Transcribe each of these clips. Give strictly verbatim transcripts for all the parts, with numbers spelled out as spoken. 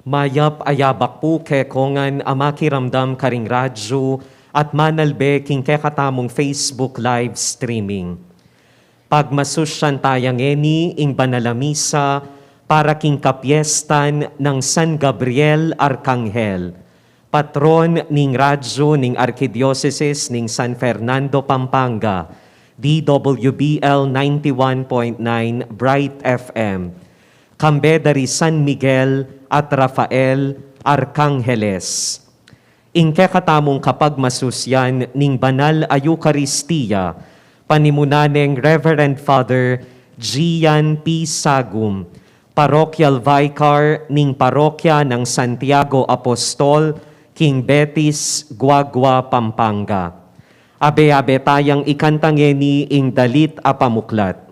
Mayap a yabak pu kekongan a makiramdam karing radyu at manalbe king kekatamung Facebook live streaming. Pagmasusyan taya ngeni ing banal a misa para king kapiestan nang San Gabriel Arkanghel, patron ning radyu ning Arkidiosesis ning San Fernando, Pampanga, D W B L ninety-one point nine Bright F M, kambe da ri San Miguel at Rafael Arkangeles. Ing kekatamung kapagmasusyan ning banal a Eukaristia, panimunan neng Reverend Father Gian P. Sagum, Parochial Vicar ning Parokya nang Santiago Apostol, king Betis, Guagua, Pampanga. Abe-abe tayang ikanta ngeni ing dalit a pamuklat.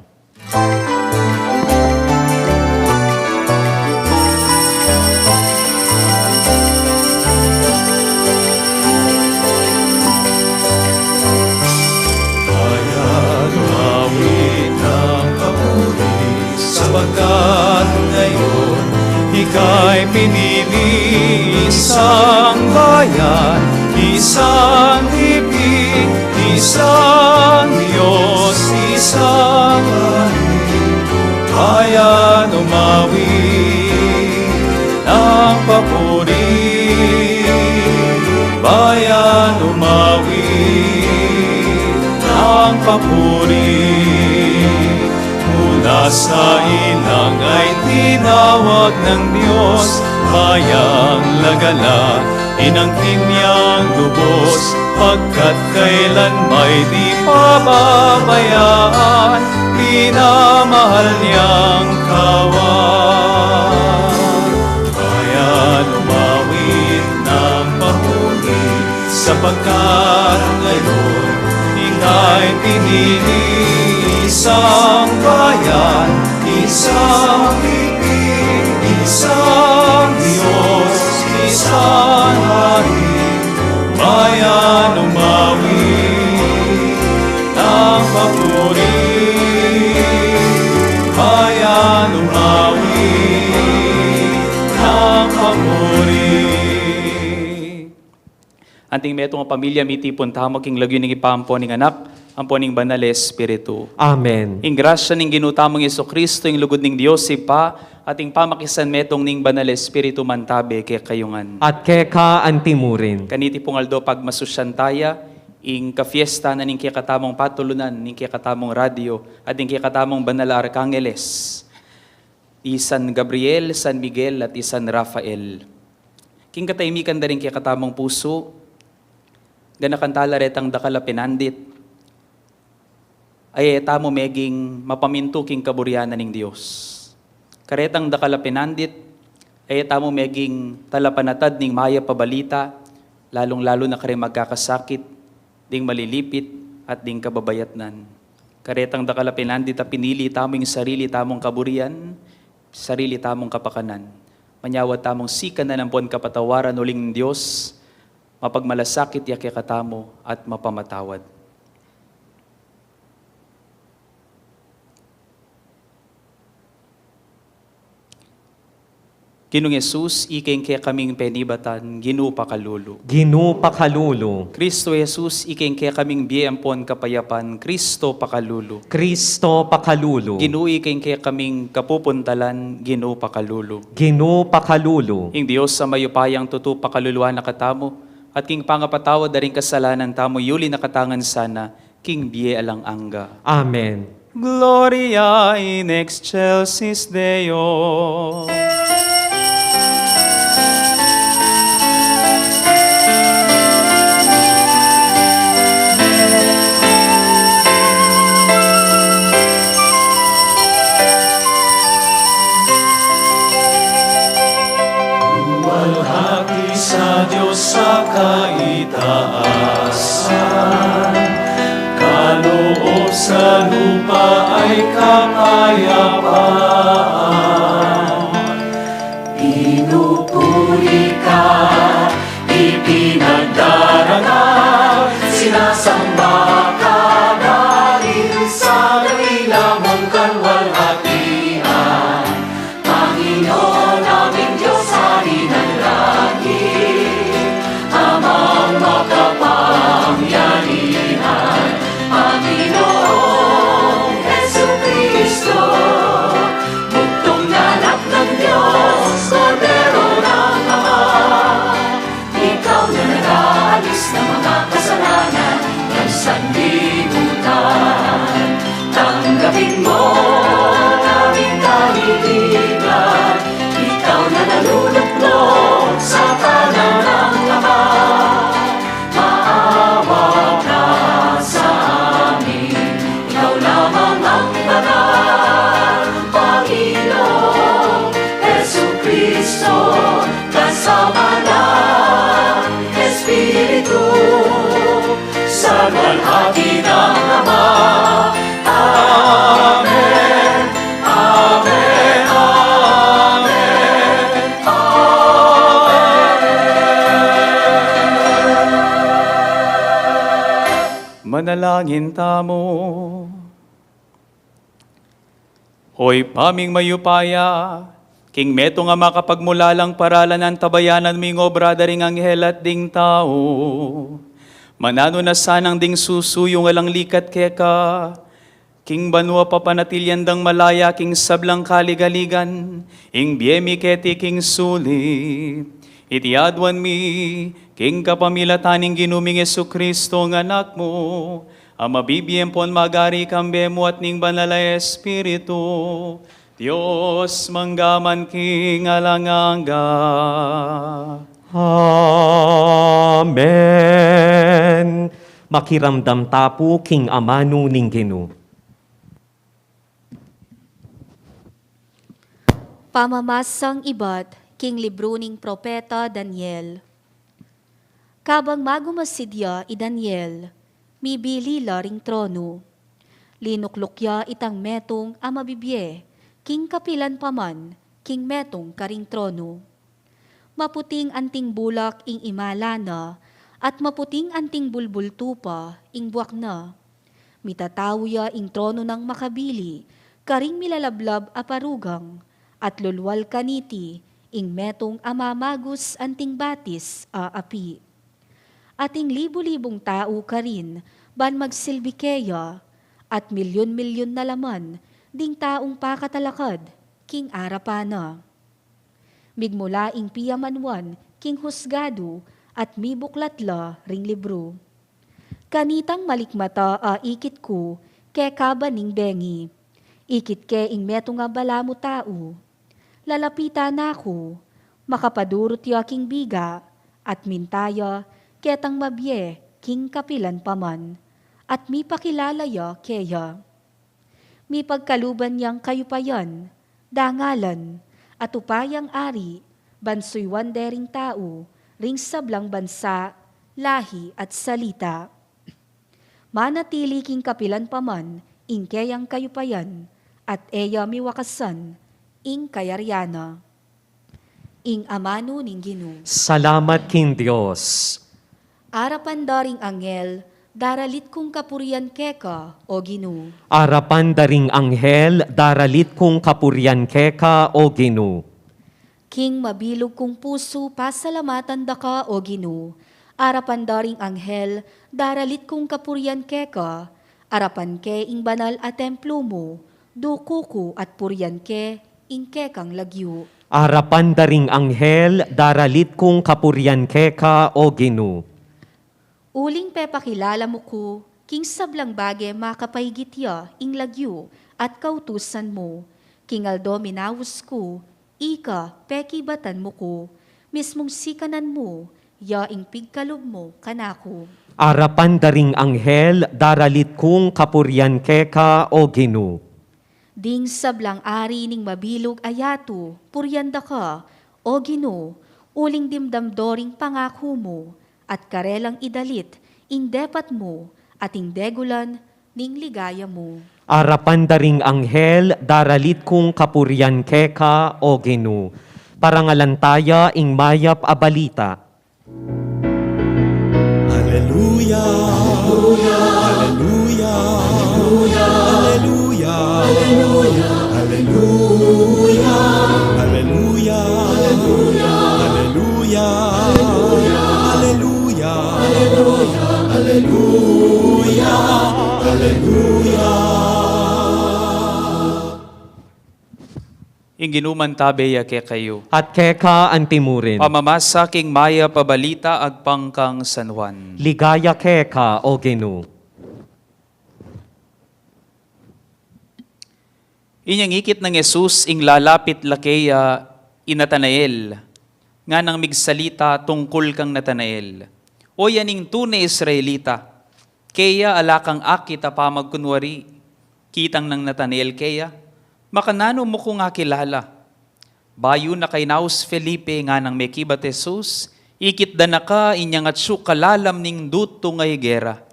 Kaya lumawit ng papuri, sapagkat ngayon ika'y pinili, isang bayan, isang himpilan, isang Diyos, isang Hari. Bayan, umawit ng papuri. Bayan, umawit ng papuri. Mula sa ilang ay tinawag ng Diyos, bayang lagala, inangkin niyang lubos, pagkat kailan may di pababayaan, minamahal niyang kawan. Kaya lumawit ng papuri, sapagkat ngayon ika'y pinili, isang bayan, isang pipili, isang Diyos, isang Hari. Bayan, umawit ng papuri. Bayan, umawit ng papuri. Anting metung a pamilya, mitipun tamu king lagyu ning Ibpa, ampo ning Anak, ampo ning Banal a Espiritu. Amen. Ing grasya ning Ginu tamung Jesucristo, ing lugud ning Dios Ibpa, at ing pamakisanmetung ning Banal a Espiritu mantabe kekayu ngan. At keka antimurin. Kaniti pung aldo pagmasusyan taya ing kafiesta na ning kekatamung patulunan, ning kekatamung radyu, at ning kekatamung banal a arkangeles, i San Gabriel, San Miguel, at i San Rafael. King katahimikan da ring kekatamung pusu, ganakan tala retang dakal a pinandit, ay e tamu meging mapamintu king kaburian na ning Dios. Karetang dakal a pinandit, ay e tamu meging talapanatad ning mayap a balita, lalung-lalu na kareng magkakasakit, ding malilipit, at ding kababayatnan. Karetang dakal a pinandit a pinili tamu ing sarili tamung kaburian, sarili tamung kapakanan. Manyawad tamung sikanan ampon kapatawaran uling ning Dios, mapagmalasakit ya kekatamu at mapamatawad. Ginung Jesus, ika ing kekaming penibatan, Ginu pakalulu. Ginu pakalulu. Kristo Jesus, ika ing kekaming bie ampon kapayapan, Kristo pakalulu. Kristo pakalulu. Ginu, ika ing kekaming kapupuntalan, Ginu pakalulu. Ginu pakalulu. Ing Dios a mayupayang tutu pakaluluan na katamu, at king pangapatawad da ring kasalanan tamu, yuli na katamu ngan sana king bie alang angga. Amen. Gloria in excelsis Deo. Luwalhati sa Dios sa kaitaasan, kaloob sa lupa ay kapayapaan. Pinupuri ka, ipinagdarangal, sinasamba ka dahil sa dakila mong kalwalhatian. Panginoon naming Diyos, hari Mo kaming kahilingan, ikaw na nanunuklo sa kanan ng Ama. Maawa ka sa amin, ikaw lamang ang banal, Panginoong Jesucristo, kasama ng Espiritu, sa luwalhati ng Ama. Amen. Amen. Amen. Amen. Manalangin tamu. O Ibpa ming mayupaya, king metung a makapagmulalang paralan, antabayanan mu ing obra da ring anghel at ding tau. Mananu na sanang ding susuyu alang likat keka, king banua papanatilian dang malaya king sablang kaligaligan, ing bie mi keti king sulip. Iti aduan mi, king kapamilatan ning Ginu ming Jesucristo, ing Anak mu, a mabibie ampon magari kambe mu at ning Banal a Espiritu, Dios mangga man king alang angga. Amen. Makiramdam ta pu king amanu ning Ginu. Pamamasang ibat king libru ning propeta Daniel. Kabang magumasid ya i Daniel, mibili la ring tronu. Linukluk ya itang metung a mabibie king kapilan pa man king metung karing tronu. Maputing anting bulak ing imala na, at maputing anting bulbultu pa ing buak na. Mitatau ya ing tronu nang makabili karing milalablab a parugang, at lulwal kaniti ing metung a mamagus anting batis a api. Ating libu-libung tau karin ban magsilbi keya, at milyun-milyun na la man ding taung pakatalakad king arapan na. Migmula ing piamanuan king husgadu at mibuklat la ring libru. Kanitang malikmata a ikit ku keka ban ning bengi. Ikit ke ing metung a balamu tau. Lalapitan na ku, makapadurut ya king biga, at minta ya ketang mabie king kapilan pa man, at mipakilala ya keya. Mipagkaluban yang kayupayan, dangalan, at upayang ari, ban suyuan de ring tau ring sablang bansa, lahi at salita. Manatili king kapilan pa man ing keyang kayupayan, at e ya miwakasan ing kayarian na. Ing amanu ning Ginu. Salamat king Dios. Arapan da ring anghel, daralit kung kapurian keka, o Ginu. Arapan da ring anghel, daralit kung kapurian keka, o Ginu. King mabilug kung pusu, pasalamatan da ka, o Ginu. Arapan da ring anghel, daralit kung kapurian keka. Arapan ke ing banal a templu mu, duku ku at purian ke ing kekang lagyu. Arapan da ring anghel, daralit kung kapurian keka, o Ginu. Uling pepakilala mu ku king sablang bage, makapaigit ya ing lagyu at kautusan mu. King aldo minaus ku, ika pekibatan mu ku, mismung sikanan mu ya ing pigkalub mu kanaku. Arapan da ring anghel, daralit kung kapurian keka, o Ginu. Ding sablang ari ning mabilug a yatu, purian da ka, o Ginu, uling dimdam do ring pangaku mu, at karelang idalit ing depat mu, at ing degulan ning ligaya mu. Arapan da ring anghel, daralit kung kapurian keka, o Ginu. Parangalan taya ing mayap a balita. Aleluya, aleluya, aleluya, aleluya, aleluya, aleluya, aleluya, aleluya, aleluya, aleluya. Ing Ginu mantabe ya kekayu. At keka anti mu rin. Pamamasa king mayap a balita agpang kang San Juan. Ligaya keka, o Ginu. Inyang ikit nang Jesus, ing lalapit la keya i Natanael, nganang migsalita tungkul kang Natanael, "O ya ning tune Israelita, keya ala kang akit a pamagkunwari." Kitang nang Natanael keya, "Makananu mu ku akilala?" Bayu na kaynaus Felipe, nganang mekibat Jesus, "Ikit da na ka inyang atsu ka lalam ning dutung a higera."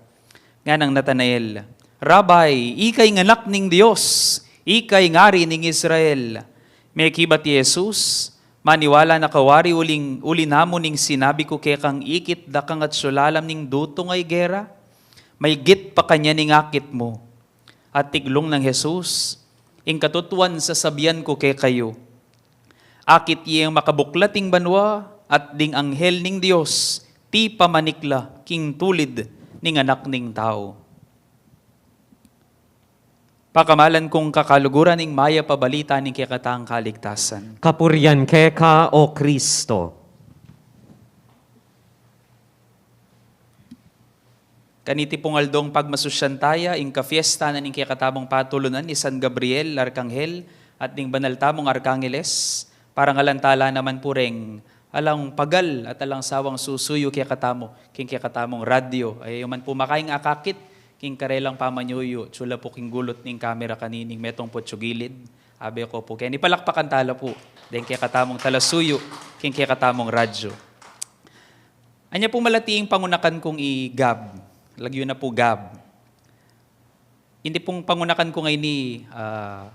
Nganang Natanael, "Rabbi, ika ing Anak ning Dios, ika ing Ari ning Israel." Mekibat Jesus, "Maniwala na ka wari uling, uli na mu ning sinabi ku kekang ikit da kang atsu lalam ning dutung a higera? Maygit pa kanyan ing akit mu." At tiglung nang Jesus, "Ing katutuan sasabian ku kekayu, akit ye ing makabuklat ing banua, at ding anghel ning Dios, tipamanik la king tulid ning Anak ning Tau." Pakamalan kung kakaluguran ing mayap a balita ning kekatang kaligtasan. Kapurian keka, O Kristo. Kaniti pung aldong pagmasusyan taya, ing kafiesta na ning kekatamung patulunan i San Gabriel Arkanghel at ding banal tamung arkangeles, parangalan tala naman pu reng alang pagal at alang sawang susuyu kekatamu king kekatamung radyo. Ay, e yu man pu makaing akakit king karelang pamanyuyu, atsu la pu king gulut ning kamera kanining metung putsu gilid. Abe ko pu keni, palakpakan tala pu deng kekatamung talasuyu king kekatamung radyo. Anya pu malati ing pangunakan kung i Gab. Lagyu na pu Gab. Ini pung pangunakan ku ngeni, ah,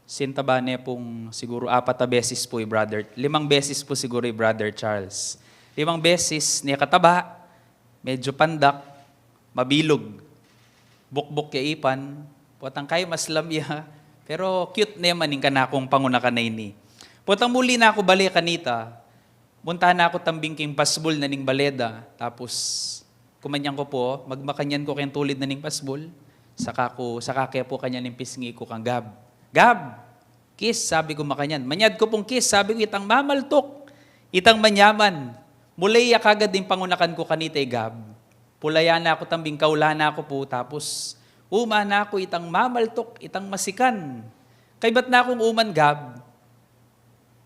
sinta ba ne pung siguru apat a beses pu i Brother, limang beses pu siguru i Brother Charles. Limang beses, ne kataba, medyo pandak, mabilug, bukbuk ya ipan, potang kay maslam ya, pero cute ne man ing kanakung pangunakan a ini. Potang muli na ku bale kanita, munta na ku tambing king pasbul na ning bale da, tapos kumanyan ku pu, magmakanyan ku keng tulid na ning pasbul, saka ku, saka ke pu kanyan ning pisngi ku kang Gab. "Gab, kiss," sabi ku makanyan. Manyad ku pung kiss, sabi ku, "Itang mamaltuk, itang manyaman." Mulay ya kagad ing pangunakan ku kanita i Gab. Pulayan na ku tambing, kaulan na ku pu, tapos uma na ku, "Itang mamaltuk, itang masikan." Kaybat na kung uman, Gab.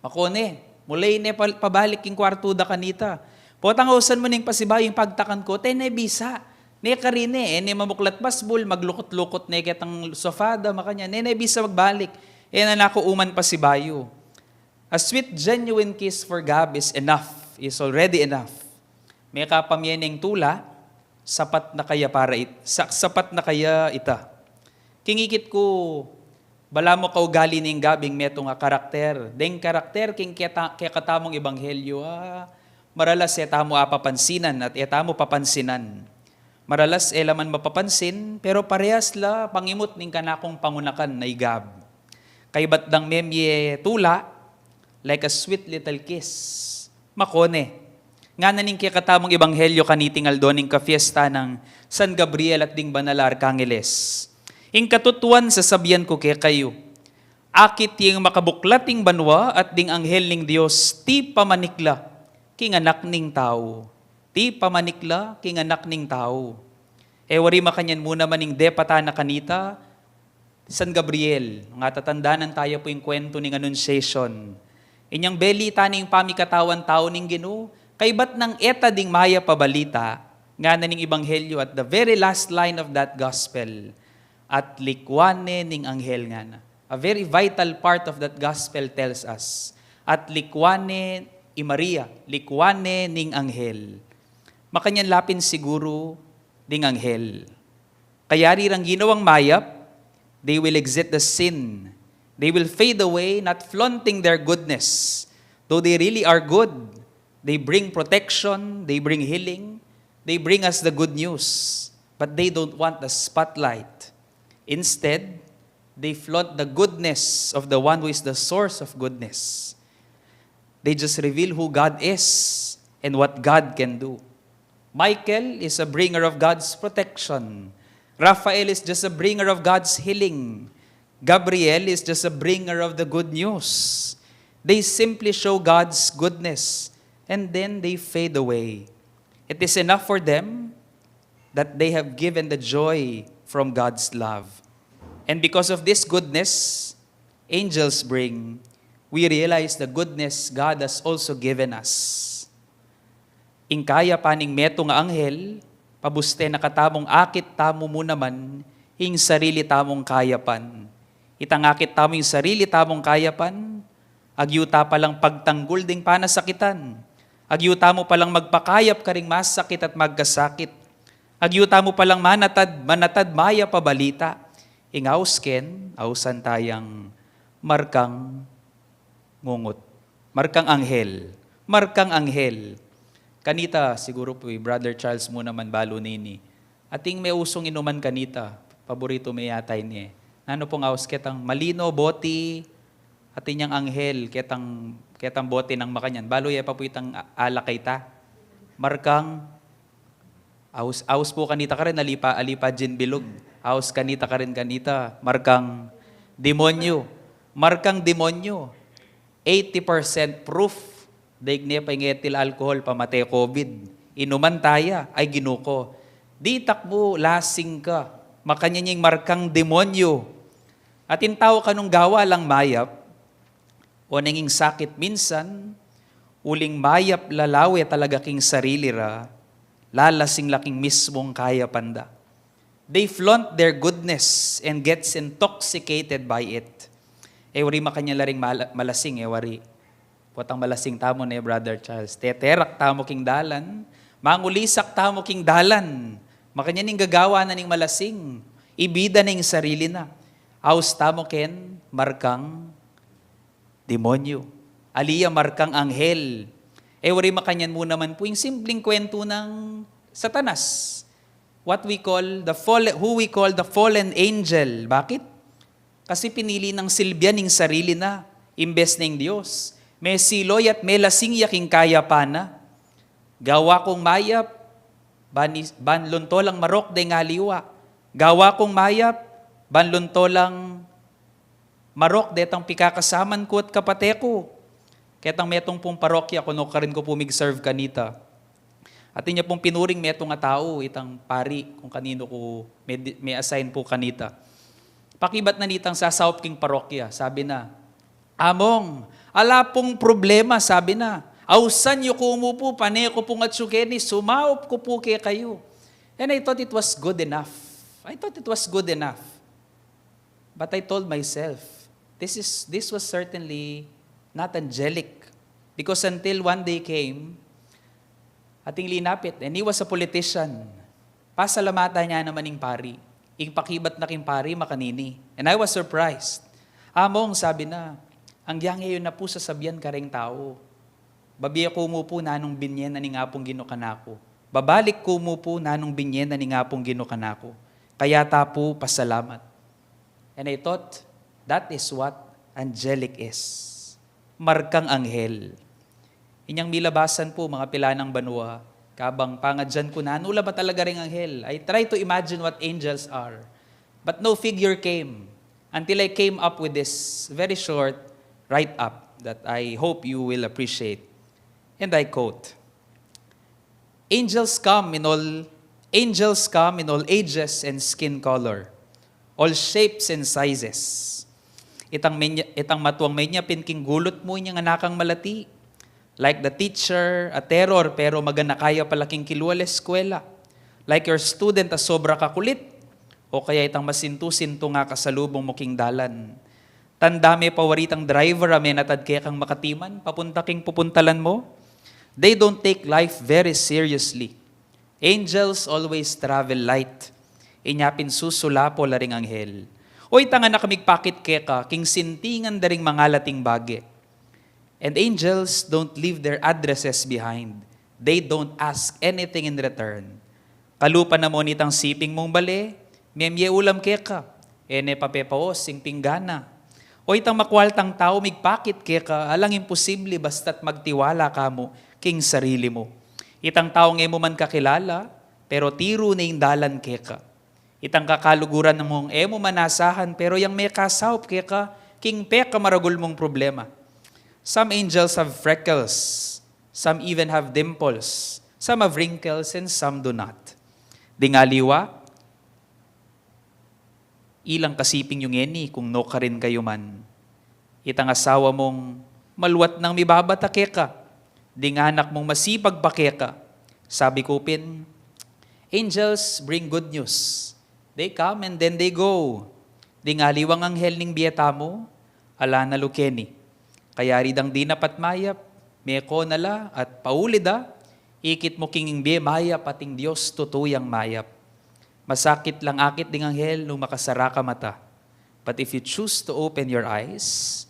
Makone, mulay ne pa-, pabalik king kwartu da kanita. Potang ausan mu neng pasibayu ing pagtakan ku, te ne bisa. Ne karin e, e ne mamuklat pasbul, maglukut-lukut ne ketang sofa da, makanyan. Ne ne bisa magbalik. E na na ku uman pasibayu. A sweet, genuine kiss for Gab is enough, is already enough. Mekapamye neng tula, sapat na kaya para it-, sa-, sapat na kaya ita. King ikit ku, balamu kaugali ning Gab ing metung a karakter. Deng karakter king keta-, kekatamung ebanghelyo, ah, maralas e tamu apapansinan at e tamu papansinan. Maralas e la man mapapansin, pero parehas la pangimut ning kanakung pangunakan a i Gab. Kaybat dang memye tula, like a sweet little kiss. Makone. Ngana ning kekatamung ebanghelyo kaniting aldo ning kafiesta nang San Gabriel at ding banal a arkangeles. Ing katutuan sasabian ku kekayu, akit ye ing makabuklat ing banua at ding anghel ning Dios tipamanik la king Anak ning Tau. Tipamanik la king Anak ning Tau. E wari makanyan mu naman ing depatan na kanita, San Gabriel, nung atatandanan taya pu ing kuwentu ning Annunciation. Inyang belita ning pamikatawan tau ning Ginu, kaybat nang e ta ding mayap a balita, ngana ning ebanghelyo at the very last line of that gospel, at likuan ne ning anghel ngana. A very vital part of that gospel tells us, at likuan ne i Maria, likuan ne ning anghel. Makanyan la pin siguru ding anghel. Kayari rang ginawang mayap, they will exit the scene. They will fade away, not flaunting their goodness. Though they really are good, they bring protection, they bring healing, they bring us the good news. But they don't want the spotlight. Instead, they flaunt the goodness of the one who is the source of goodness. They just reveal who God is and what God can do. Michael is a bringer of God's protection. Raphael is just a bringer of God's healing. Gabriel is just a bringer of the good news. They simply show God's goodness and then they fade away. It is enough for them that they have given the joy from God's love. And because of this goodness, angels bring, we realize the goodness God has also given us. Ing kayapan ning metung a anghel, pabuste na katamung akit tamu mu naman ing sarili tamung kayapan. Itang akit tamu ing sarili tamung kayapan, agyu ta palang pagtanggul ding panasakitan. Agyu tamu palang magpakayap karing masakit at magkasakit. Agyu tamu palang manatad, manatad mayap a balita. Ing aus ken, ausan tayang markang ngungut. Markang anghel. Markang anghel. Kanita, siguru pu, i Brother Charles mu naman balu nini. Ating meusung inuman kanita, paboritu me yata ini e. Nanu pung aus ketang malino, boti, atin yang anghel, ketang, ketang boti nang makanyan. Balu ye pa pu itang a-, alak a ita. Markang, aus, aus pu kanita karin, ali pa, ali pa gin bilug. Aus kanita karin kanita, markang demonyo. Markang demonyo. Eighty percent proof, daig ne pa ing ethyl alcohol pamate COVID. Inuman taya, ay Ginu ku. Ditak mu, lasing ka. Makanyan ing markang demonyo. Atin tau kanung gawa lang mayap, o nenging sakit minsan, uling mayap la lawe talaga king sarili ra, lalasing la king mismung kayapan da. They flaunt their goodness and gets intoxicated by it. E wari makanyan la ring mala-, malasing, e wari. Potang malasing tamu ne, Brother Charles. Teterak tamu king dalan, mangulisak tamu king dalan. Makanyan ing gagawa na ning malasing. Ibida na ing sarili na. Aus tamu ken, markang demonyo. Ali ya, markang anghel. E wari makanyan mu naman pu ing simpleng kwentu nang Satanas. What we call the fall-, who we call the fallen angel. Bakit? Kasi pinili nang silbian ing sarili na, imbes na ing Dios. Mesiloy at melasing ya king kayapan na. Gawa kung mayap, ban, ban lunto lang marok deng aliwa. Gawa kung mayap, ban lunto lang marok detang pikakasaman ku at kapate ku. Ketang metung pung parokya, kuno karin ku pu mig-serve kanita. Atin ya pung pinuring metung a tau, itang pari, kung kaninu ku me-, me-assign pu kanita. Pakibat na nitang sasaup king parokya, sabi na, "Among, ala pung problema," sabi na. "Ausan yu ku mu pu, pane ku pung atsu keni, sumaup ku pu kekayu." And I thought it was good enough. I thought it was good enough. But I told myself, this is, this was certainly not angelic. Because until one day came, ating linapit, and he was a politician. Pasalamatan ya naman ing pari. Ing pakibat na king pari, makanini. And I was surprised. "Among," sabi na, "anggiyang e yu na pu sasabian kareng tau. Babie ku mu pu nanung binye na ning Apung Ginu kanaku. Babalik ku mu pu nanung binye na ning Apung Ginu kanaku. Kaya ta pu pasalamat." And I thought, that is what angelic is. Markang anghel. Inyang milabasan pu, mga pilanang banua, kabang pangadyan ku nanu la ba talaga ring anghel. I try to imagine what angels are. But no figure came until I came up with this very short write-up that I hope you will appreciate. And I quote, "Angels come in all, angels come in all ages and skin color, all shapes and sizes." Itang menya-, itang matuang menyapin king gulut mu inyang anakang malati. Like the teacher, a terror, pero maganaka ya pala king kilwa la eskwela. Like your student, a sobra kakulit. O kaya itang masintu-sintung akasalubung mu king dalan. Tanda me pa wari itang driver a menatad kekang makatiman, papunta king pupuntalan mu. They don't take life very seriously. Angels always travel light. Inya pin susulapo la ring anghel. O itang anak a migpakit keka, king sintingan da ring mangalating bage. And angels don't leave their addresses behind. They don't ask anything in return. Kalupa na mu nitang siping mung bale, memye ulam keka, e ne papepaos ing pinggana. O itang makwaltang tau migpakit keka, alang imposible basta't magtiwala ka mu king sarili mu. Itang taung e mu man kakilala, pero tiru ne ing dalan keka. Itang kakaluguran mung e mu man asahan, pero yang mekasaup keka king pekamaragul mung problema. Some angels have freckles, some even have dimples, some have wrinkles, and some do not. Ding aliwa, ilang kasiping yu ngeni kung nukarin kayu man. Itang asawa mung maluat nang mibabata keka, ding anak mung masipag pa keka. Sabi ku pin, "Angels bring good news. They come and then they go." Ding aliwang anghel ning bie tamu, ala na lu keni. Kayari dang dinapat mayap, meko na la at pauli da, ikit mu king bie mayap at ing Dios tutu yang mayap. Masakit lang akit ding anghel nung makasara ka mata. But if you choose to open your eyes,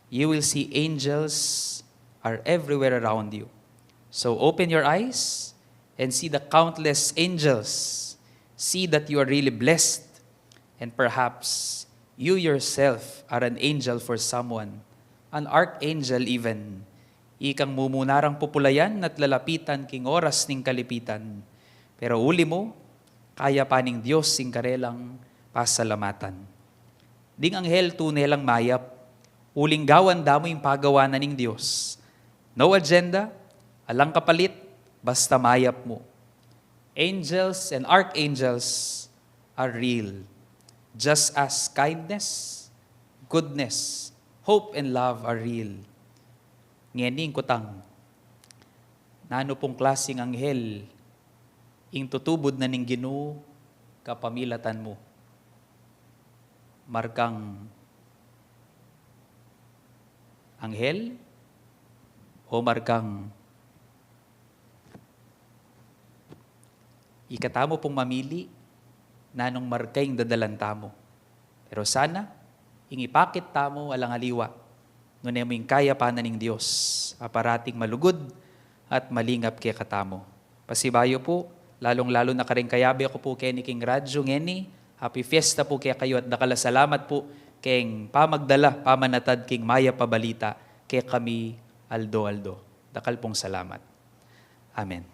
you will see angels are everywhere around you. So open your eyes and see the countless angels. See that you are really blessed. And perhaps you yourself are an angel for someone, an archangel even. Ikang mumuna rang pupulayan at lalapitan king oras ning kalipitan. Pero uli mu, kaya pa ning Dios ing karelang pasalamatan. Ding anghel tune lang mayap, uling gawan da mu ing pagawa na ning Dios. No agenda, alang kapalit, basta mayap mu. Angels and archangels are real, just as kindness, goodness, hope, and love are real. Ngeni ing kutang, nanu pung klasing anghel ing tutubud na ning Ginu kapamilatan mu? Markang anghel o markang Ikatamu pung mamili nanung marka ing dadalan tamu. Pero sana, ing ipakit tamu alang aliwa, nune mu ing kayapan na ning Dios a parating malugud at malingap kekatamu. Pasibayu pu, lalung-lalu na karing kayabe ku pu keni king radyu ngeni, happy fiesta pu kekayu at dakal a salamat pu keng pamagdala, pamanatad king mayap a balita kekami aldo-aldo. Dakal pung salamat. Amen.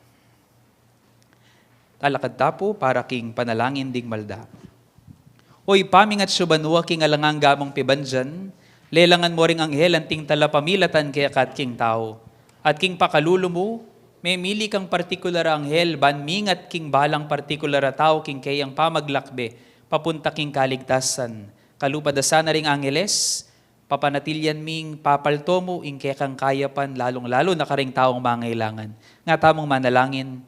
Talakad ta pu para king panalangin ding malda. O Ibpa mi, ngatsu banua, king alang angga mung pibandian, lelangan mu ring anghel anting talapamilatan keka at king tau. At king pakalulu mu, memili kang partikular a anghel ban mingat king balang partikular a tau king keyang pamaglakbe papunta king kaligtasan. Kalupa da sana ring angeles, papanatilyan ming papalto mu ing kekang kayapan, lalung-lalu na karing taung mangailangan. Nga tamung manalangin,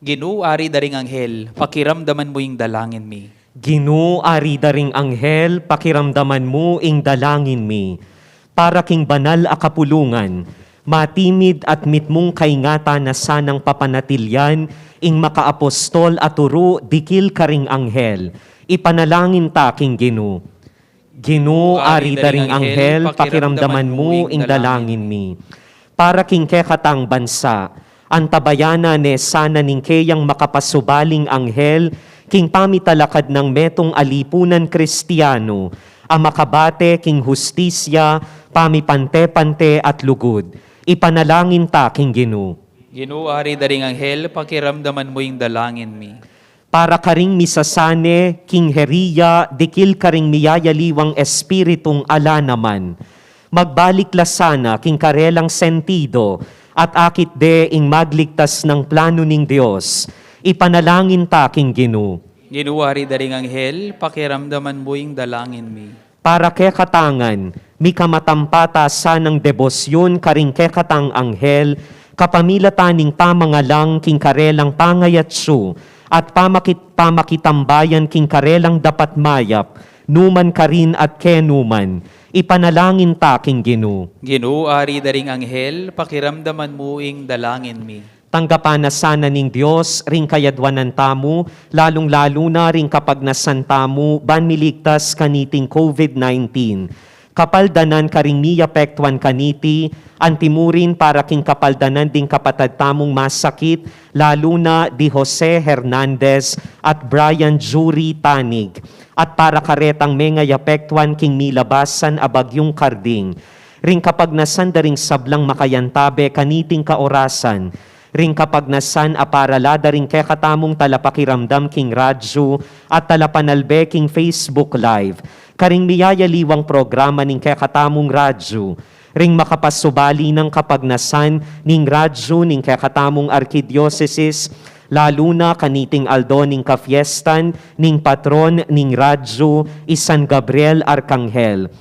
Ginu, Ari da ring anghel, pakiramdaman mu ing dalangin mi. Ginu, Ari da ring anghel, pakiramdaman mu ing dalangin mi. Para king banal a kapulungan, matimid at mitmung kaingatan na sanang papanatilyan ing makaapostol a turu dikil karing anghel. Ipanalangin ta king Ginu. Ginu, Ari da ring anghel, pakiramdaman mu ing dalangin mi. Para king kekatang bansa, antabayanan ne sana ning keyang makapasubaling anghel king pamitalakad nang metung a lipunan Kristianu a makabate king hustisya, pamipante-pante at lugud. Ipanalangin ta king Ginu. Ginu, Ari da ring anghel, pakiramdaman mu ing dalangin mi. Para karing misasane king heria dikil karing miyayaliwang espiritung ala naman. Magbalik la sana king karelang sentido at akit de ing magligtas nang planu ning Dios. Ipanalangin ta king Ginu. Ginu, Ari da ring anghel, pakiramdaman mu ing dalangin mi. Para kekatang ngan, mikamatampa ta sanang debosyun karing kekatang anghel, kapamilatan ning pamangalang king karelang pangayatsu at pamakit-, pamakitambayan king karelang dapat mayap, numan karin at kenu man. Ipanalangin ta king Ginu. Ginu, Ari da ring anghel, pakiramdaman mu ing dalangin mi. Tanggapan na sana ning Dios ring kayadwanan tamu, lalung-lalu na ring kapagnasan tamu ban miligtas kaniting COVID nineteen. Kapaldanan karing miyapektuan kaniti, antimurin para king kapaldanan ding kapatad tamung masakit, lalu na di Jose Hernandez at Brian Jury Tanig, at para karetang mengayapektuan king milabasan a bagyung Karding. Ring kapagnasan da ring sablang makayantabe kaniting kaorasan, ring kapagnasan a para la da ring kekatamung talapakiramdam king radyu at talapanalbe king Facebook Live, karing miyayaliwang programa ning kekatamung radyu, ring makapasubali nang kapagnasan ning radyu ning kekatamung arkidiosesis, lalu na kaniting aldo ning kafiestan ning patron ning radyu, i San Gabriel Arkanghel.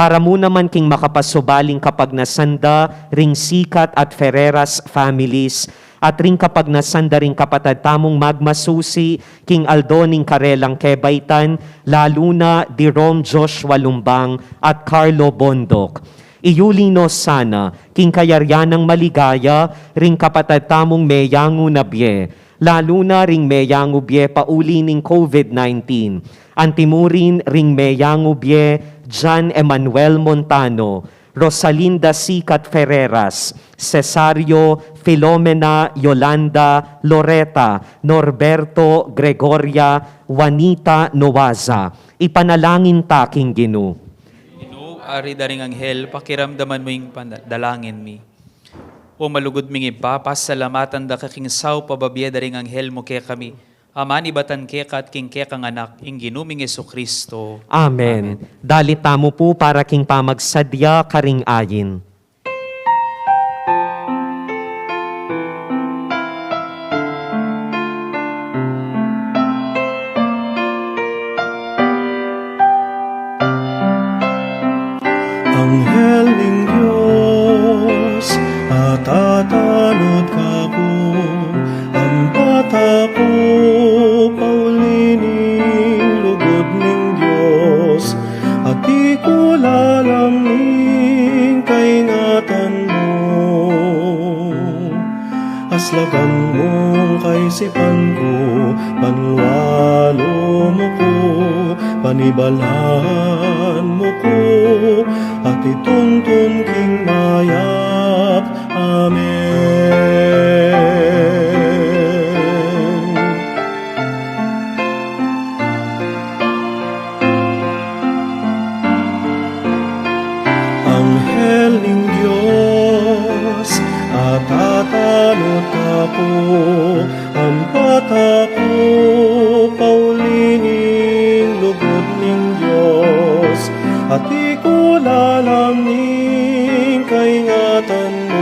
Para mu naman king makapasubaling kapagnasan da ring Sikat at Ferreras families, at ring kapagnasan da ring kapatad tamung magmasusi king aldo ning karelang kebaitan, lalu na di Rom Joshua Lumbang at Carlo Bondoc. Iyuli no sana king kayarian nang maligaya ring kapatad tamung meyangu na bie, lalu na ring meyangu bie pauli ning COVID nineteen. Antimurin ring meyangu bie John Emmanuel Montano, Rosalinda Sikat Ferreras, Cesario, Filomena, Yolanda, Loreta, Norberto, Gregoria, Juanita, Noaza. Ipanalangin ta king Ginu. Ginu, ari da ring anghel, pakiramdaman mu ing pana-, dalangin mi. O malugud ming Ibpa, pasalamatan da ka king saup a babie da ring anghel mu kekami, a manibatan keka at king kekang Anak, ing Ginu ming Jesucristo. Amen. Amen. Dalit tamu pu para king pamagsadya karing ayin. Anghel ning Dios, atatanud ka ku, ampat aku pauli ning lugud ning Dios, at ikulalam ning kaingatan mu. Aslagan mung kaisipan ku, panlualu mu ku, panibalan mu ku, at ituntun king mayap. Amen. Anghel ning Dios, atatanud ka ku, ampat aku pauli ning lugud ning Dios, at ikulalam ning kaingatan mu.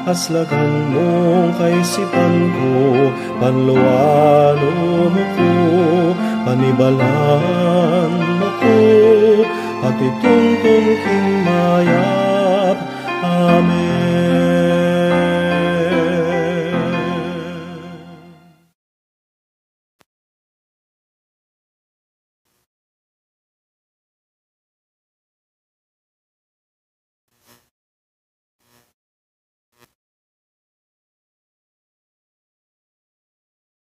Aslagan mung kaisipan ku, panlualu mu ku, panibalan mu ku, at ituntun king mayap. Amen.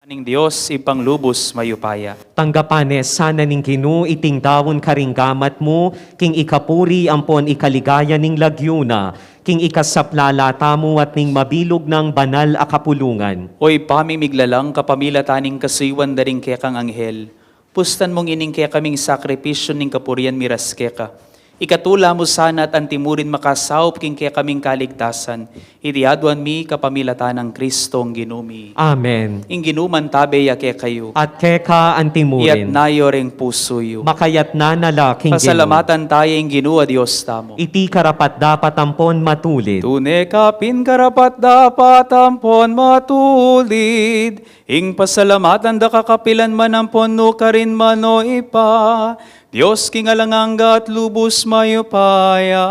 Ning Dios, Ibpang lubus mayupaya. Tanggapan ne sana ning Ginu iting daun karing gamat mu, king ikapuri ampon ikaligaya ning lagyu na, king ikasaplala tamu at ning mabilug nang banal a kapulungan. O Ibpa ming miglalang, kapamilatan ning kasuyuan da ring kekang anghel, pustan mung ining kekaming sakripisyu ning kapurian miras keka. Ikatula mu sana at antimurin makasaup king kekaming kaligtasan. Iti aduan mi kapamilatan nang Kristong Ginu mi. Amen. Ing Ginu mantabe ya kekayu. At keka antimurin. Iyatas yu ring pusu yu. Makayatas na la king Ginu. Pasalamatan taya ing Ginu a Dios tamu. Iti karapat-dapat ampon matulid. Tune ka pin karapat-dapat ampon matulid. Ing pasalamatan da ka kapilan man ampon nukarin man, o Ibpa, Dios king alang angga at lubus mayupaya.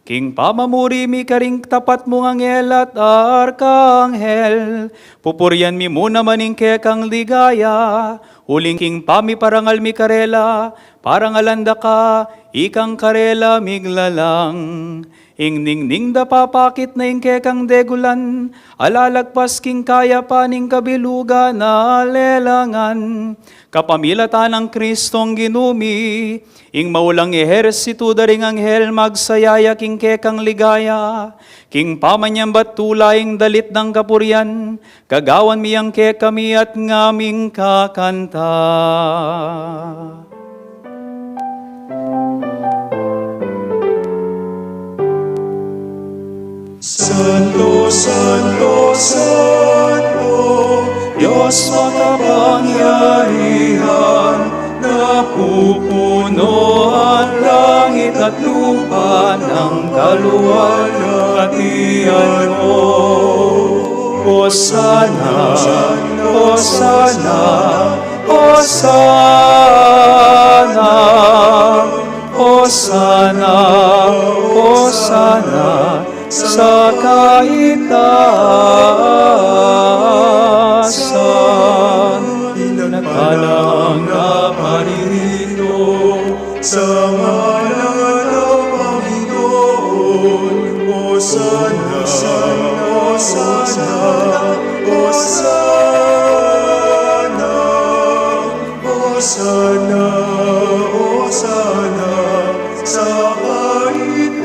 King pamamuri mi karing tapat mung anghel at arkanghel, pupurian mi mu naman ing kekang ligaya, uling king pamiparangal mi karela, parangalan da ka, ikang karela miglalang. Ing ningning da papakit na ing kekang degulan, a lalagpas king kayapan ning kabilugan a lelangan. Kapamilatan nang Kristong Ginu mi, ing maulang ehersitu da ring anghel magsayaya king kekang ligaya, king pamanyambat tula ing dalit nang kapurian, gagawan mi yang kekami at ngaming kakanta. Santo, santo, santo, Dios makapangyarihan, napupuno ang langit at lupa ng kaluwalhatian mo. Hosana, Hosana, Osana, Osana, Osana sa kaitaasan. Pinagpala ang kaparirito sa ngalan ng Panginoon. Osana, Osana, Osana, Osana, Osana sa kaitaasan.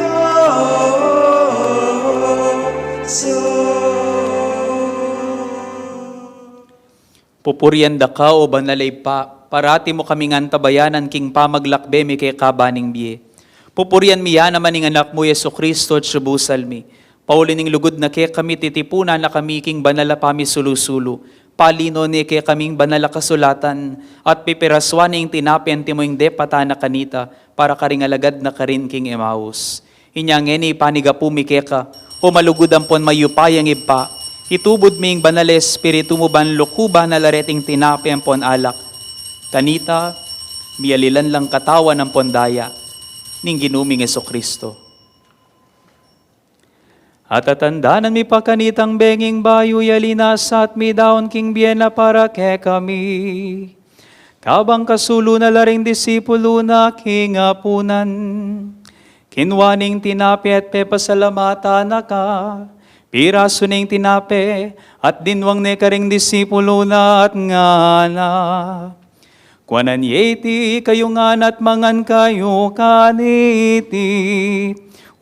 Pupurian da ka, o banal a Ibpa, parati mu kaming antabayanan king pamaglakbe mi keka ban ning bie. Pupurian mi ya naman ing Anak mu, Jesucristo, at subusal mi. Pauli ning lugud na kekami, titipunan na kami king banal a pamisulu-sulu. Palinuan ne kekaming banal a kasulatan, at pipirasuan ne ing tinape antimo ing depatan na kanita, para karing alagad na karin king Emmaus. Inya ngeni panigapu mi keka, o malugud ampon mayupayang Ibpa, itubud mi ing Banal a Espiritu mu ban lukuban na la reting tinape ampon alak. Kanita, mialilan lang katawan ampon daya ning Ginu ming Jesucristo. At tatandanan mi pa kanitang benging bayu ya linasat mi daun king bie na para kekami. Kabang kasulu na la ring disipulu na king apunan, kinua ne ing tinape at pepasalamatan na ka, pirasu ne ing tinape, at dinwang ne karing disipulu na at ngana: Kuanan ye iti kayu ngan at mangan kayu kaniti,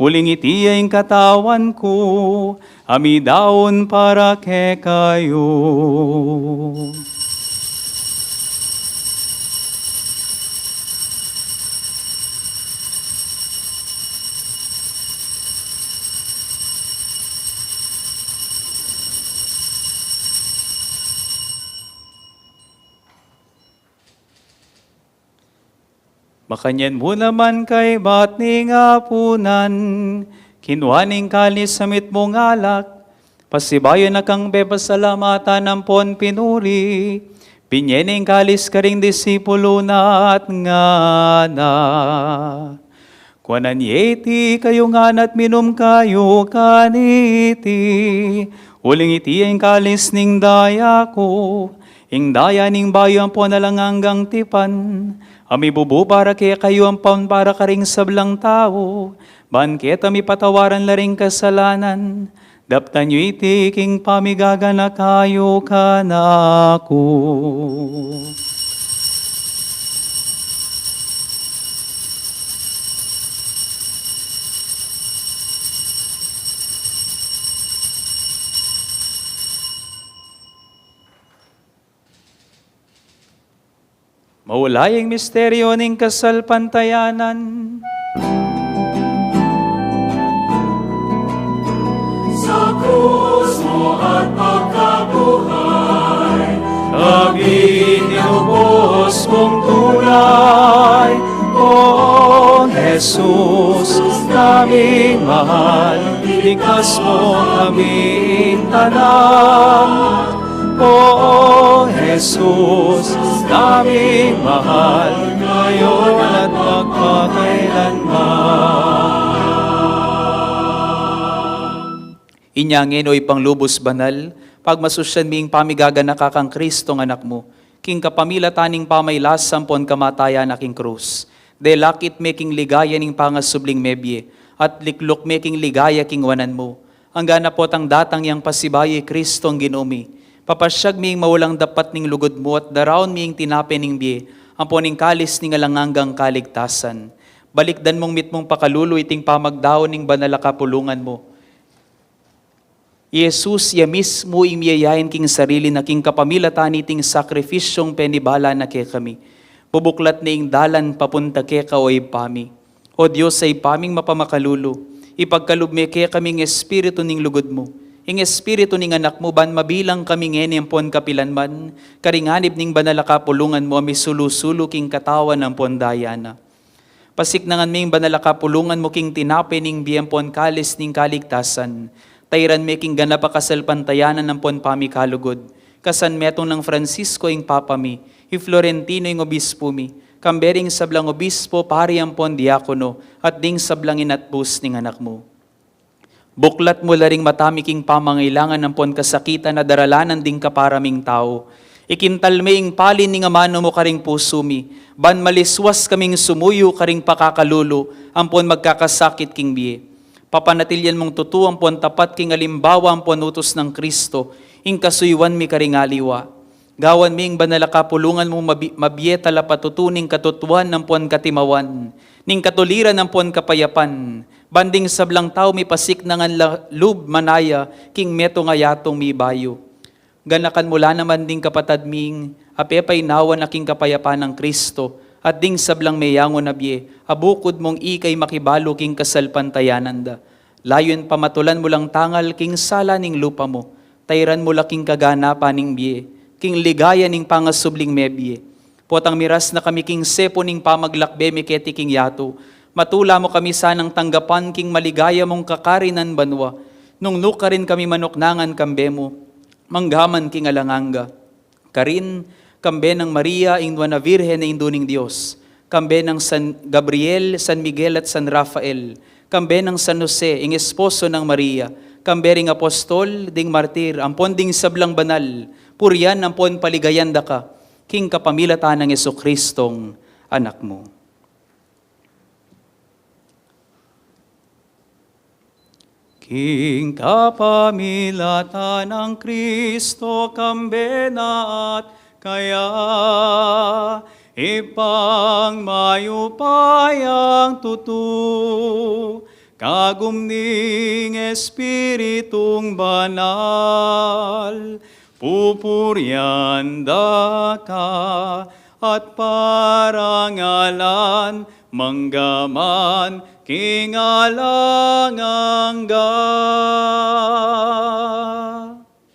uling iti ya ing katawan ku, a midaun para kekayu. Makanyan mu naman kaibat ning apunan, kinua ne ing kalis a mitmung alak, pasibayu na kang pepasalamatan ampon pinuri, binye ne ing kalis karing disipulu na at ngana: Kuanan ye iti kayu ngan at minum kayu kaniti, uling iti ya ing kalis ning daya ku, ing daya ning bayu ampon alang anggang tipan, a mibubu para kekayu ampon para karing sablang tau, ban keta mipatawaran la ring kasalanan. Daptan yu iti king pamigaganaka yu kanaku. Maulayi ing misteryu ning kasalpantayanan. Sa krus mu at pagkabuhay, kami niyubos mung tunay. O Jesus naming mahal, ligtas mo kaming tanan. O Jesus naming mahal, ngayon at magpakailanman. Inya ngeni, o Ibpang lubus banal, pagmasusyan mi ing pamigaganaka kang Kristong Anak mu, king kapamilatan ning pamailasa ampon kamatayan na king krus. Delakit me king ligaya ning pangasubling mebie, at likluk me king ligaya king wanan mu. Anggang potang datang yang pasibayu i Kristong Ginu mi, papasyag mi ing maulang dapat ning lugud mu at daraun mi ing tinape ning bie, ampon ing kalis ning alang anggang kaligtasan. Balikdan mung mitmung pakalulu iting pamagdaun ning banal a kapulungan mu. I Jesus, iya mismu ing miyayain king sarili na king kapamilatan niting sakripisyung penibala na kekami. Bubuklat ne ing dalan papunta keka, o Ibpa mi. O Dios a Ibpa ming mapamakalulu, ipagkalub me kekami ing espiritu ning lugud mu, ing espiritu ning Anak mu, ban mabilang kami ngeni ampon kapilanman karing anib ning banal a kapulungan mu a misulu-sulu king katawan ampon daya na. Pasiknangan me ing banal a kapulungan mu king tinape ning bie ampon kalis ning kaligtasan. Tairan me king ganap a kasalpantayanan ampon pamikalugud, kasan metung nang Francisco ing Papa mi, I Florentino ing obispu mi, kambe ring sablang obispo, pari ampon diakono, at ding sablang inatbus ning anak mu. Buklat mu la ring mata mi king pamangailangan ampon kasakitan a daralanan ding kapara ming tau. Ikintal me ing pali ning amanu mu karing pusu mi, ban maliswas kaming sumuyu karing pakakalulu ampon magkakasakit king bie. Papanatilyan mung tutu ampon tapat king alimbawa ampon utus nang Kristo, ing kasuyuan mi karing aliwa. Gawan mi ing banal a kapulungan mu mabi-, mabie talapatutu ning katutuan ampon katimawan, ning katuliran ampon kapayapan, ban ding sablang tau mipasiknangan la lub manaya king metung a yatung mibayu. Ganakan mu la naman ding kapatad ming apepainawa na king kapayapan nang Kristo, at ding sablang meyangu na bie, a bukud mung ika'y makibalu king kasalpantayanan da. Layun pamatulan mu lang tangal king sala ning lupa mu, tairan mu la king kaganapan ning bie, king ligaya ning pangasubling mebie. Potang miras na kami king sepu ning pamaglakbe mi keti king yatu, matula mu kami sanang tanggapan king maligaya mung kakarinan banua, nung nukarin kami manuknangan kambe mu, manggaman king alang angga. Karin, kambe nang Maria, ing nuan a Virgen a Indu ning Dios, kambe nang San Gabriel, San Miguel at San Rafael, kambe nang San Jose, ing esposo nang Maria, kambe ring apostol, ding martir, ampon ding sablang banal, purian ampon paligayan da ka, king kapamilatan nang Jesucristong Anak mu. King kapamilatan nang Kristo, kambe na at kaya, Ibpang mayupayang tutu, kagum ning Espiritung Banal, pupurian da ka at parangalan manggaman king alang angga.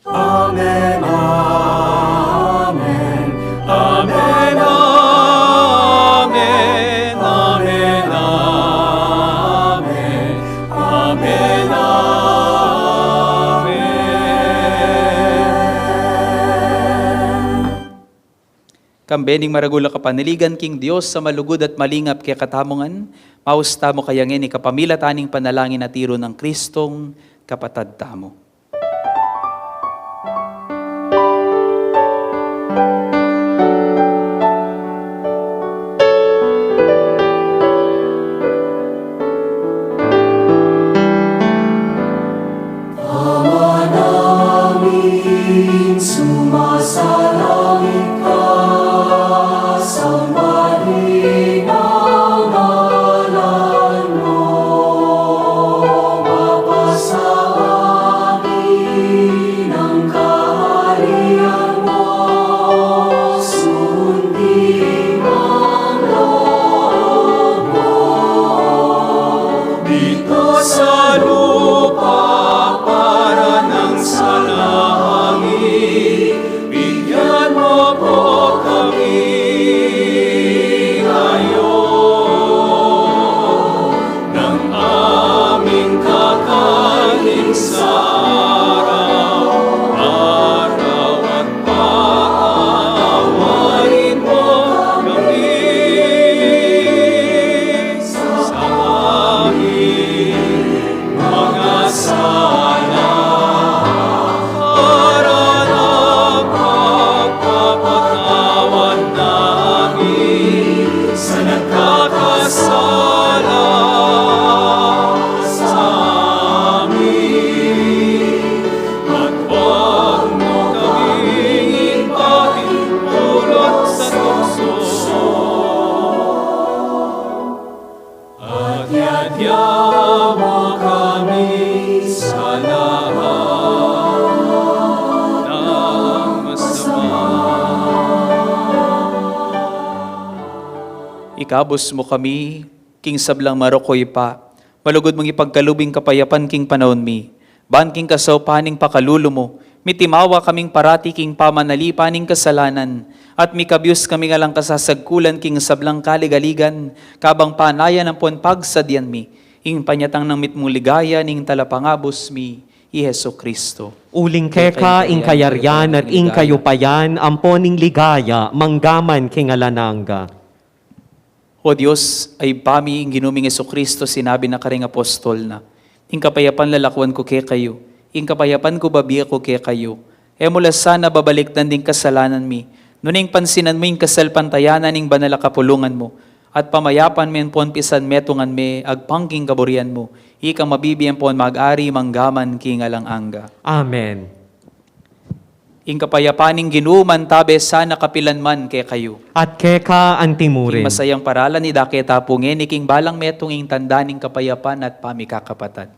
Amen, amen, amen, amen, amen, amen, amen, amen. Kambe ning maragul a kapanaligan king Dios a malugud at malingap kekatamu ngan, maus tamu kaya ngeni kapamilatan ning panalangin a tiru nang Kristong kapatad tamu. Ama namin, sumasalangit ka, sambahin ang ngalan mo, mapasabi ng kaharian mo, sundin ang loob mo dito sa lupa para nang sa langit. Bigyan mo po kami ngayon ng aming kakanin sa araw-araw at patawarin mo kami sa aming mga sala, para ng pagpapatawad namin sa nagkakasala sa amin. At huwag mo kaming ipahintulot sa tukso, at iadya mo kami sa lahat ng masama. Ikabus mo kami king sablang marok, O Ibpa, malugud mung ipagkalub ing kapayapan king panaun mi. Ban king kasaupan ning pakalulu mu, mitimawa kaming parati king pamanalipan ning kasalanan, at mikabyus kaming alang kasasagkulan king sablang kaligaligan, kabang panayan ampon pagsadyan mi ing panyatang nang mitmung ligaya ning talapangabus mi, i Jesucristo. Uling keka ing kayarian at ing kayupayan, ampo ning ligaya, mangga man king alang angga. O Dios, Ibpa mi, ing Ginu ming Jesucristo, sinabi na karing apostol na, "Ing kapayapan lalakwan ku kekayu, ing kapayapan ku bibie ku kekayu." E mu la sana babalikdan ding kasalanan mi, nune ing pansinan mu ing kasalpantayanan ning banal a kapulungan mu, at pamayapan me ampon pisanmetungan me agpang king kaburian mu, ikang mabibie ampon mag-ari mangga man king alang angga. Amen. Ing kapayapan ning Ginu mantabe sana kapilan man kekayu. At keka anti mu rin. Ing masayang paralan idake ta pu ngeni king balang metung ing tanda ning kapayapan at pamikakapatad.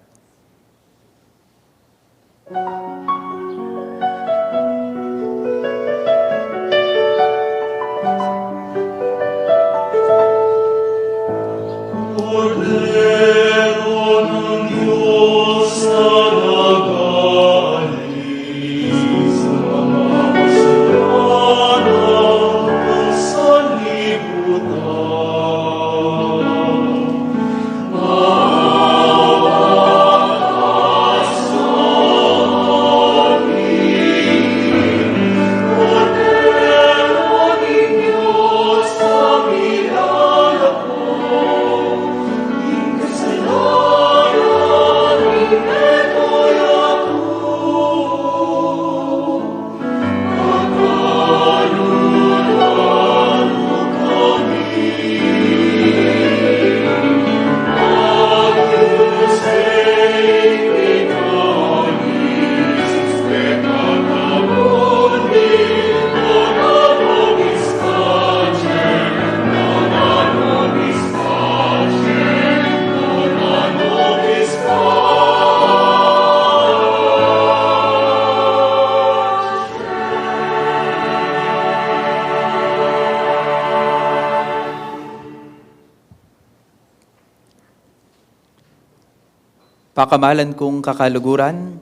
Pakamalan kung kakaluguran,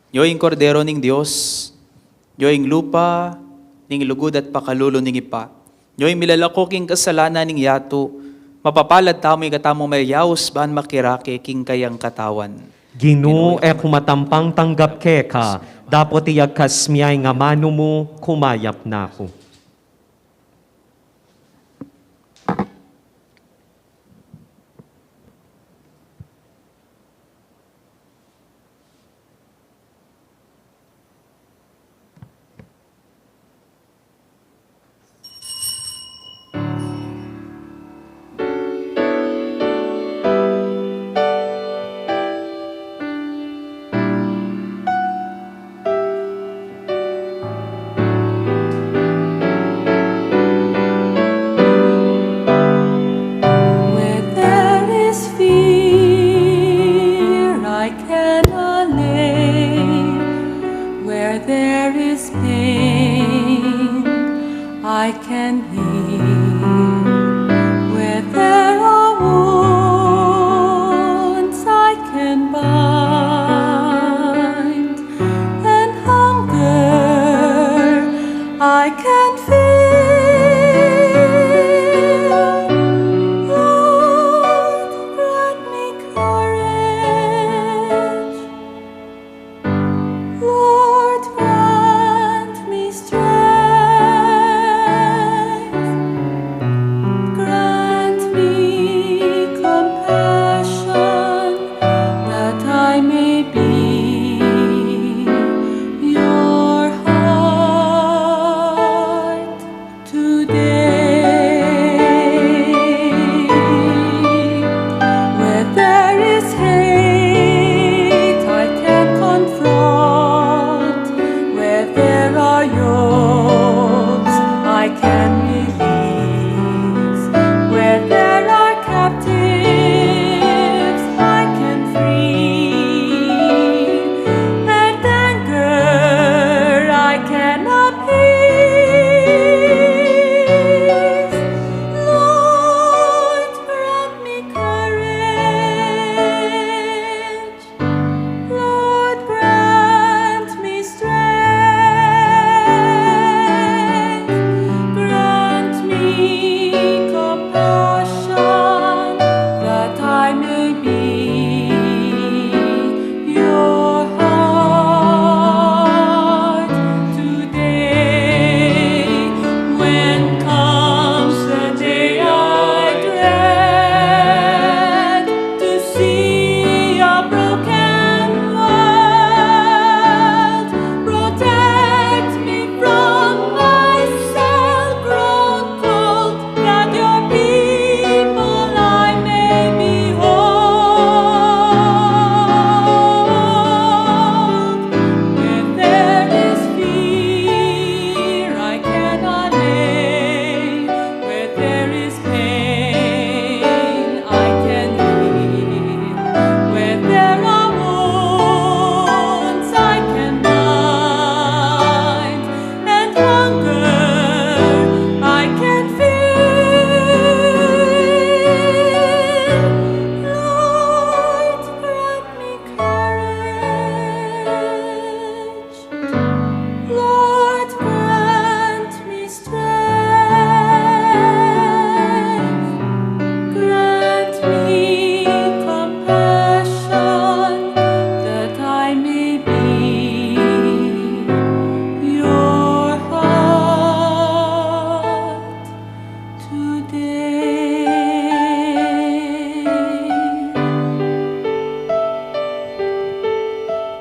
nyo ing Kordero ning Dios, nyo ing lupa ning lugud at pakalulu ning Ibpa, nyo ing milalako king kasalanan ning yatu, mapapalad tamu ing katamu mayayaus ban makirake king kayang katawan. Ginu, e ku matampang tanggap keka, dapot iyagkas mu ing amanu mu, kumayap na ku. Where there is fear, I can allay. Where there is pain, I can heal. Where there are wounds, I can bind. And hunger, I can fill. Lord, grant me courage. Lord, grant me strength.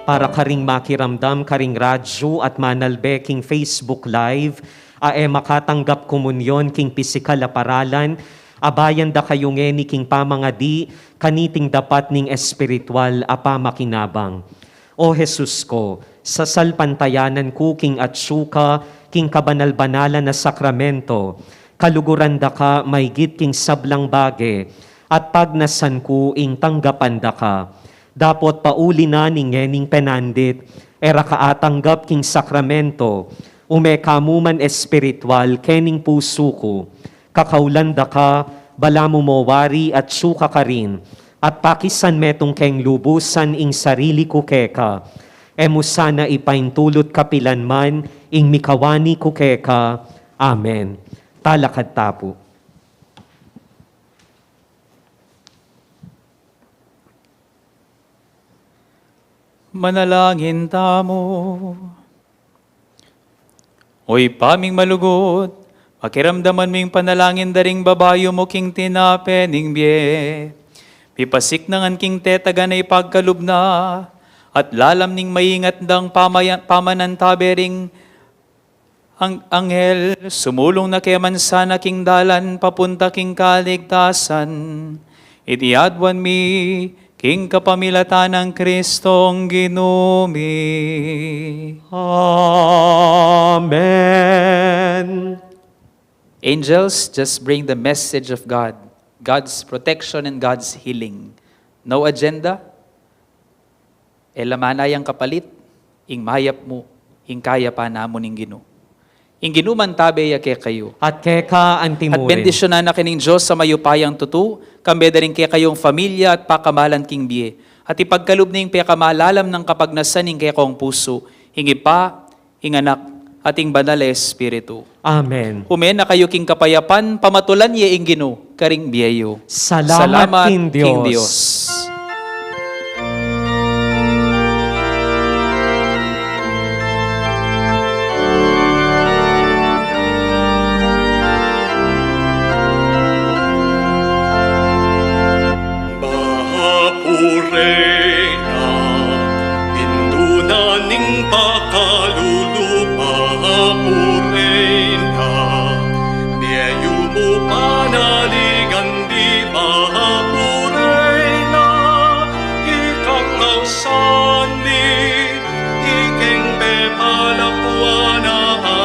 Para karing makiramdam karing radyu at manalbe king Facebook Live, a e makatanggap komunyon king pisikal a paralan, abayan da kayu ngeni king pamangadi kaniting dapat ning espiritual a pamakinabang. O Jesus ko, sasalpantayanan ku king atsu ka king kabanal-banalan a sakramento, kaluguran da ka maygit king sablang bage, at pagnasan ku ing tanggapan da ka. Dapot pauli na ning ngening penandit, e ra ka atanggap king sakramento, ume ka mu man espiritual kening pusu ku. Kakaulan da ka, balamu mo wari atsu ka karin, at pakisan metung keng lubusan ing sarili ku keka. E mu sana ipaintulut kapilan man ing mikawani ku keka. Amen. Talakad ta pu. Manalangin tamu. O Ibpa ming malugud, pakiramdaman mu ing panalangin da ring babayu mu king tinape ning bie. Mipasiknangan king tetagan a ipagkalub na, at lalam ning maingat dang pamaya-, pamanantabe ring ang-, anghel, sumulung na ke man sana king dalan papunta king kaligtasan. Iti aduan mi king kapamilatan nang Kristong Ginu mi. Amen. Angels just bring the message of God, God's protection and God's healing. No agenda, e la manayang kapalit, ing mayap mu, ing kayapan namu ning Ginu. Ing Ginu mantabe ya kekayu. At keka anti mu rin. At bendisyunan na kayu ning Dios a mayupayang tutu, kambe da ring kekayung familia at pakamalan king bie. At ipagkalub na ing pekamalalam nang kapagnasan ning kekong pusu, ing Ibpa, ing Anak, at ing Banal a Espiritu. Amen. Ume na kayu king kapayapan, pamatulan ye ing Ginu karing bie yu. Salamat king Dios. Baha pu Reyna, pintunan ning pakalulu, baha pu Reyna, bie yu mu panaligan di, baha pu Reyna, ikang ausan mi, ikeng pepalakwan a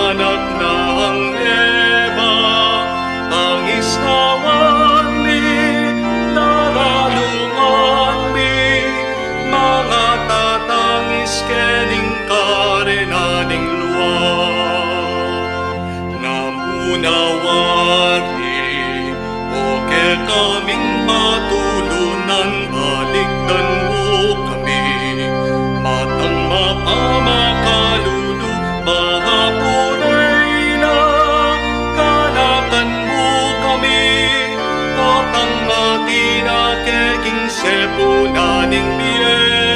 anak nang Eva, pangisnawan mi, daralungan mi, mangatatangis kening karena ning lua. Ngamuna wari, o kekaming patulunan, balikdan mu kami, matang mapamakalulu, baha pu Reyna, ganakan mu kami, potang matinake king sepunan ning bie.